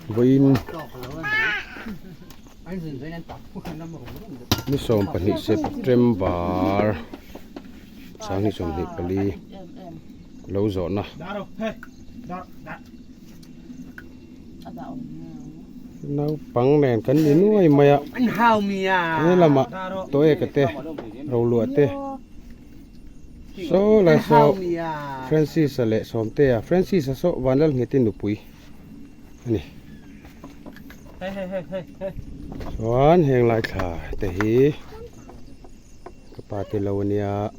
Vawiin ni 12 September 2024 lo zawhna naupang nen kan ni nuai mai a he lamah taweka te roluah te. Saw lai saw Francis-a leh Sawmtea Francis-a saw Vanlalngheti nupui a ni. Chuan heng lai thla te hi ka pa te lo ania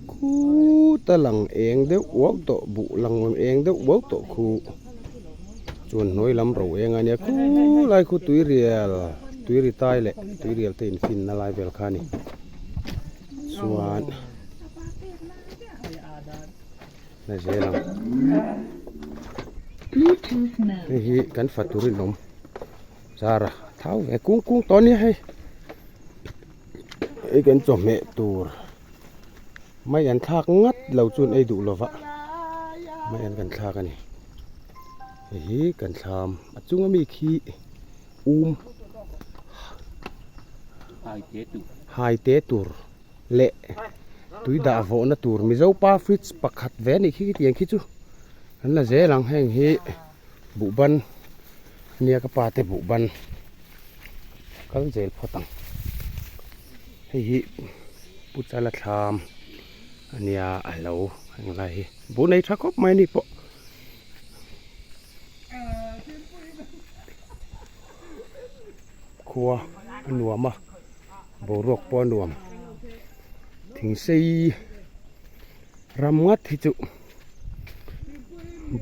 khuta lang eng deuh uau tawh buh lang eng deuh uau tawh khu chuan hnuai lam ro eng ania khulai khu tuirial. Tuiri tai leh tuirial te infinna lai vel kha a ni. Chuan la zel ang. Hei hi kan fa turin awm zara thau ve kung kung tawh ania hei. Hei kan chawhmeh tur mai an thlak ngat lo chuan ei duh lova mai an kan thlak a ni. Hei hi kan thlam a chunga mi khi. Um hai te tur leh tui dah vawhna tur Mizo pa fridge pakhat ve a nih khi khitiang khi chu an la zel ang heng hi buhban ania ka pa te buhban kal zel phawt ang hei hi pu chala thlam ania a lo englai hi buh nei tha khawp mai a ni pawh. Khua a nuam a boruak pawh a nuam thing sei ram ngat hi chu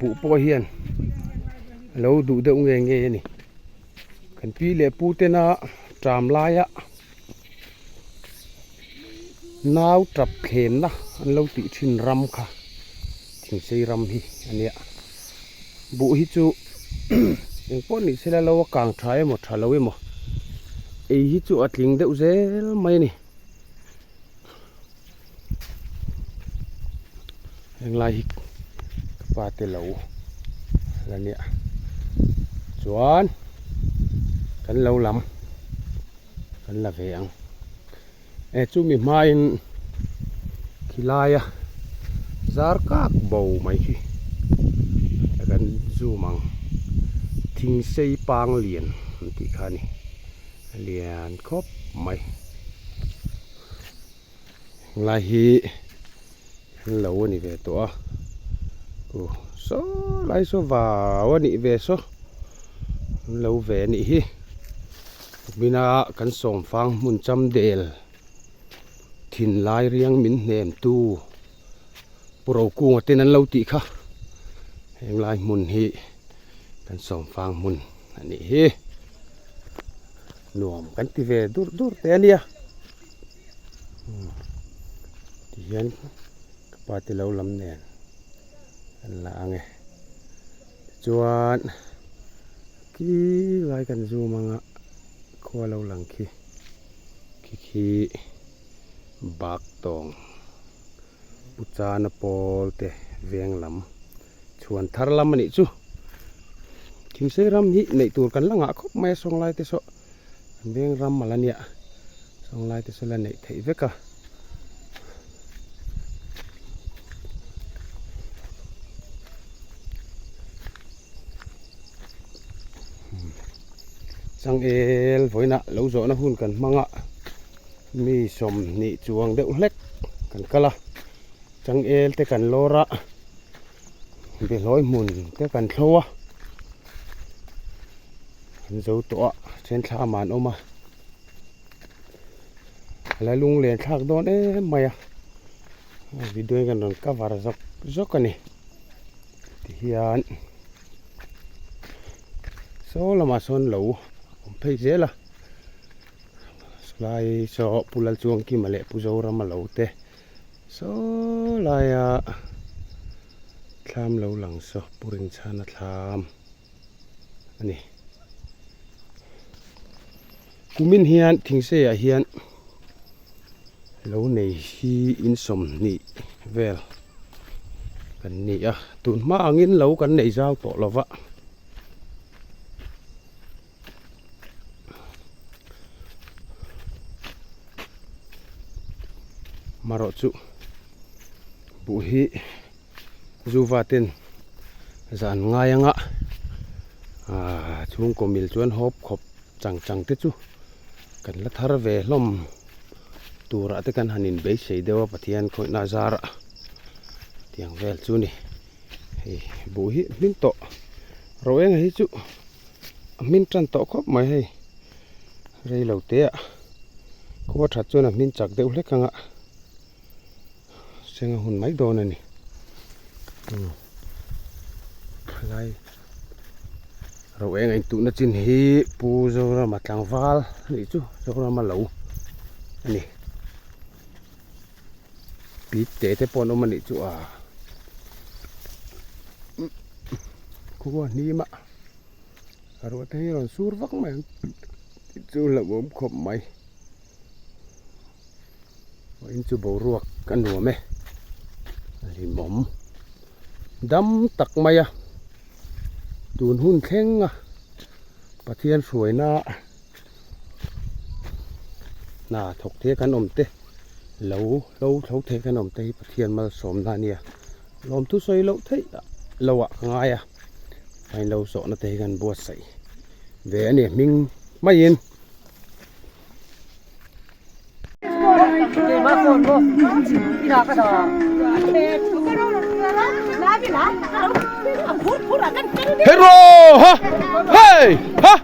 buh pawh hian a lo duh deuh nge nge a ni kan pi leh pu tena ṭam laia nau tap thlemna an lo tih thin ram kha thing sei ram hi a nia buh hi chu eng pawh ni sela lo a kang tha emaw tha lo emaw ei hi chu a tling deuh zel mai a ni henglai hi ka pa te lo la nia chuan kan lo lam. Kan la ve ang. E chumi hmain khilaia zar kak bo mai khi kan zoom ang. Thing sei pang lian an tih kha a ni. A lian khawp mai. Helai hi an lo a ni ve tawh a uh saw lai saw vau a nih ve saw an lo ve a nih hi mina kan sawm fang hmun cham del thin lai riang min hnem tu pu Rokunga ten an lo tih kha henglai hmun hi kan sawm fang hmun a nih hi nuam kan ti ve dur dur teh a nia. Tihian ka pa te lo lam nen an la ang e tichuan khi lai kan zoom anga khua lo lang khi khi khi bak tawng pu chana pawl te veng lam chhuan thar lam a nih chu thingse ram hi neih tur kan la ngah khawp mai a sawnglai te saw. An veng ram a la nia sawnglai te saw la neih theih vek a. Changel vawiinah lo zawhna hun kan hmang a mi 20 chuang deuh hlek kan kal a changel te kan lawr a behlawi hmun te kan thlo a. An zo tawh a then thlam ah an awm a a la lunglen thlak dawn em mai a video in kan rawn cover zawk zawk a ni tihian saw lamah sawn lo awm phei zel a sawlai saw Pu Lalchuangkima leh Pu Zorama lo te saw laia thlam lo lang saw Pu Rinchhana thlam. a ni. Kumin hian thingse ah hian lo nei hi in 20 vel. Kan ni a, tun hma angin lo kan nei zau tawh lo va. Marawh chu buh hi zuva ten zan ngai anga aaa chhungkaw mil chuan hawp khawp chang chang te chu kan la thar ve hlawm. Turah te kan han inbeisei deuh a Pathian khawihna zarah tiang vel chu ni hei buh hi hmin tawh ro eng hi chu a hmin tan tawh khawp mai hei rei lo te ah khua that chuan a hmin chak deuh hlek ang a senga hun mai dawn a ni khalai. Ro eng a intuhna chin hi Pu Zorama tlangval a nih chu Zorama lo a ni pit te te pawh an awm a nih chu a khua hnim a a ruah te hi a rawn sur vak mai ang tih chu hlauhawm khawp mai in chu boruak a nuam e a hlimawm. Dam tak mai a, tun hun thleng a Pathian hruaina hna thawk thei kan awm te, lo hlo thlo thei kan awm te hi Pathian malsawmna a nia. Lawmthu sawi loh theih loh ah ka ngai a, a inlo zawhna te hi kan buatsaih ve a ni hming maiin. Hero ha hey ha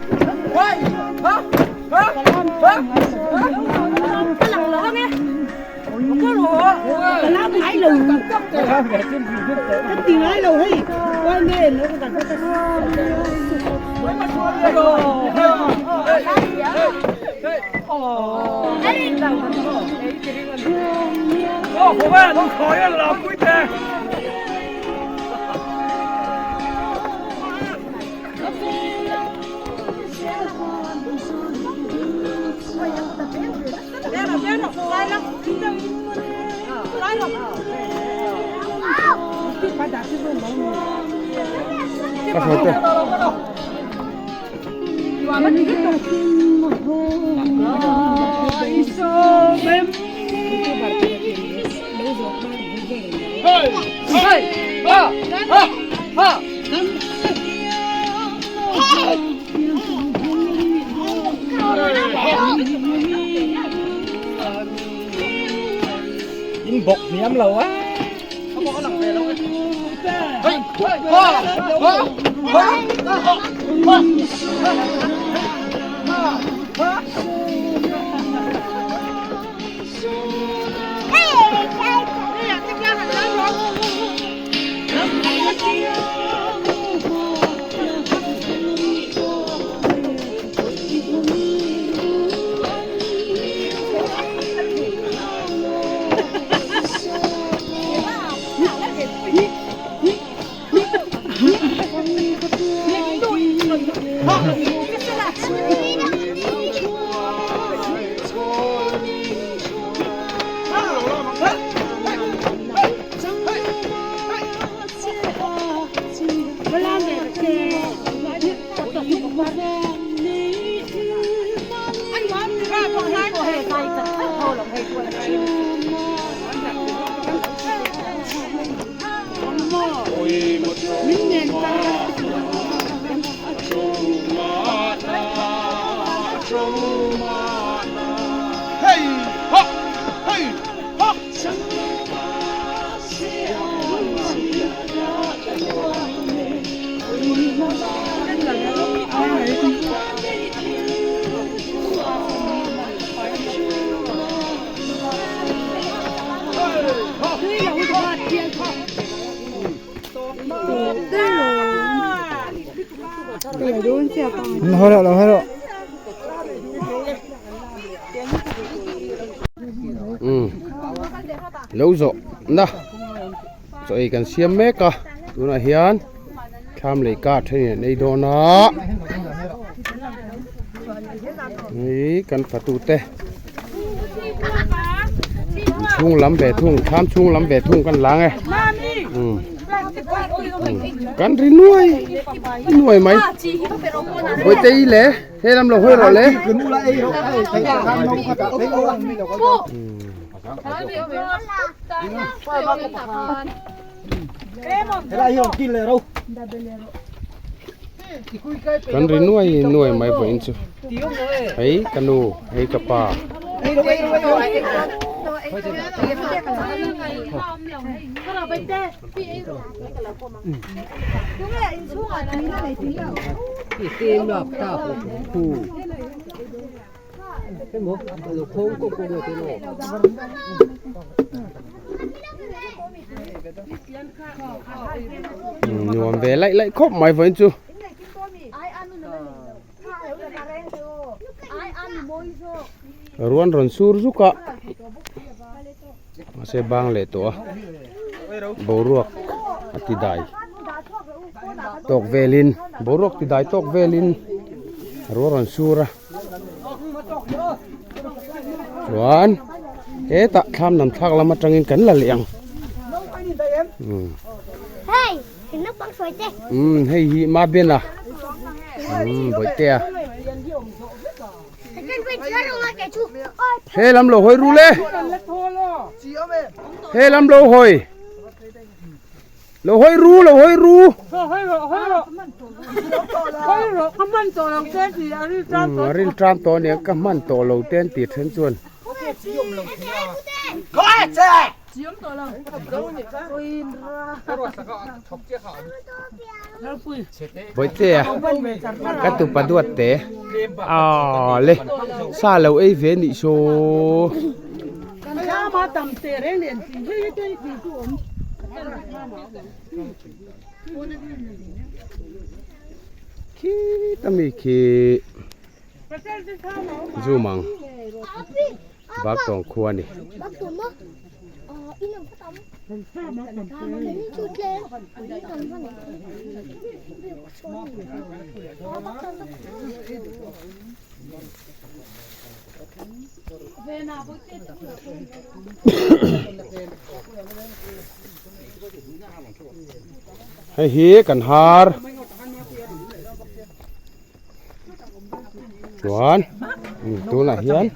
In bawk hniam lo a. Lo zawh na chaw ei kan siam mek a tunah hian thlam lei kar thenin an ei dawn a hei kan fatu te chhung lam ve thung thlam chhung lam ve thung kan lang e. Kan ri nuai nuai mai. Bawihte i le he lam lo hawi rawh le. Kan ri nuai nuai mai vawiin chu. Hei ka nu, hei ka pa. Nuam ve laih laih khawp mai vawiin chu. Ruan rawn sur zuk a mahse bang leh tawh a boruak a ti dai tawk velin boruak ti dai tawk velin ruah rawn sur a chuan hetah thlam lam thlak lam atangin kan la leh ang umm hei hi mabena umm bawihtea he lam lo hawi ru le he lam lo hawi Lo hawi ru, lo hawi ru. A ril ṭam tawh ania, ka hman tawh lo te an ti then chuan. Bawihtea ka tupa duat te aw le sa lo ei ve nih saw. Khita mi khi zoom ang bak tawng khua a ni. Hei hi kan har chuan tunah hian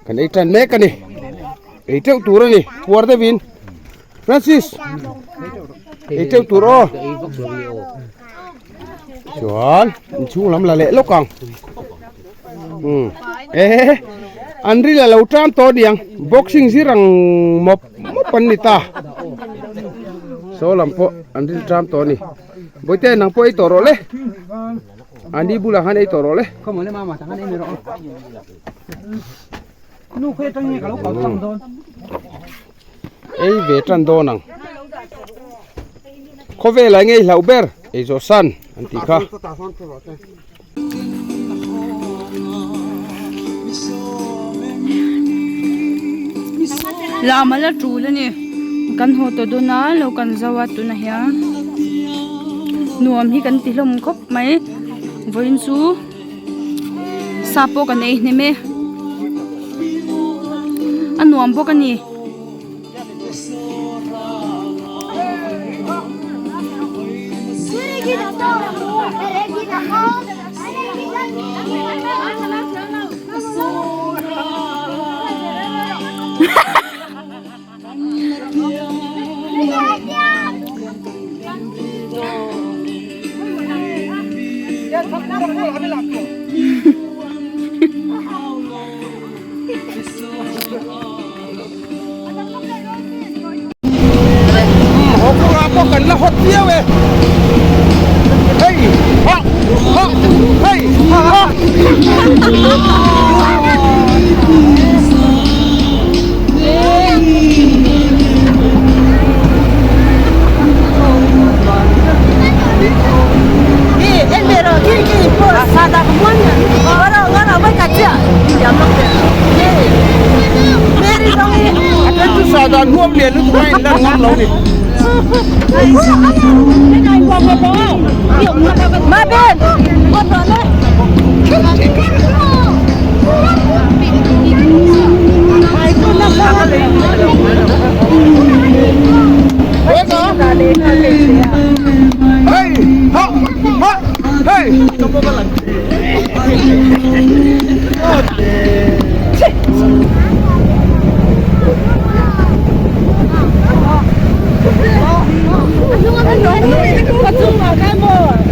kan ei tan mek a ni ei teuh tur a ni puar deuhin Francis ei teuh tur aw chuan inchhung lam la leh lawk ang umm eh an ril a lo tan tawh aniang boxing zir ang mawp mawp an ni ta saw lam pawh an ril tan tawh a ni bawihte nang pawh ei tawh rawh le ani bulah khan ei tawh rawh le. Ei ve tan dawn ang khawvelah enge i hlauh ber ei zawh san an tih kha. Lam a la tul a ni kan haw tawh dawn a lo kan zo a tunah hian nuam hi kan ti hlawm khawp mai vawiin chu. Sa pawh kan ei hnem e a nuam bawk a ni. Kan la hot viau e hei ha ha hei ha ha. Dan huam lian lutuk a in lan ngam lo ni. Ka chungah khan maw?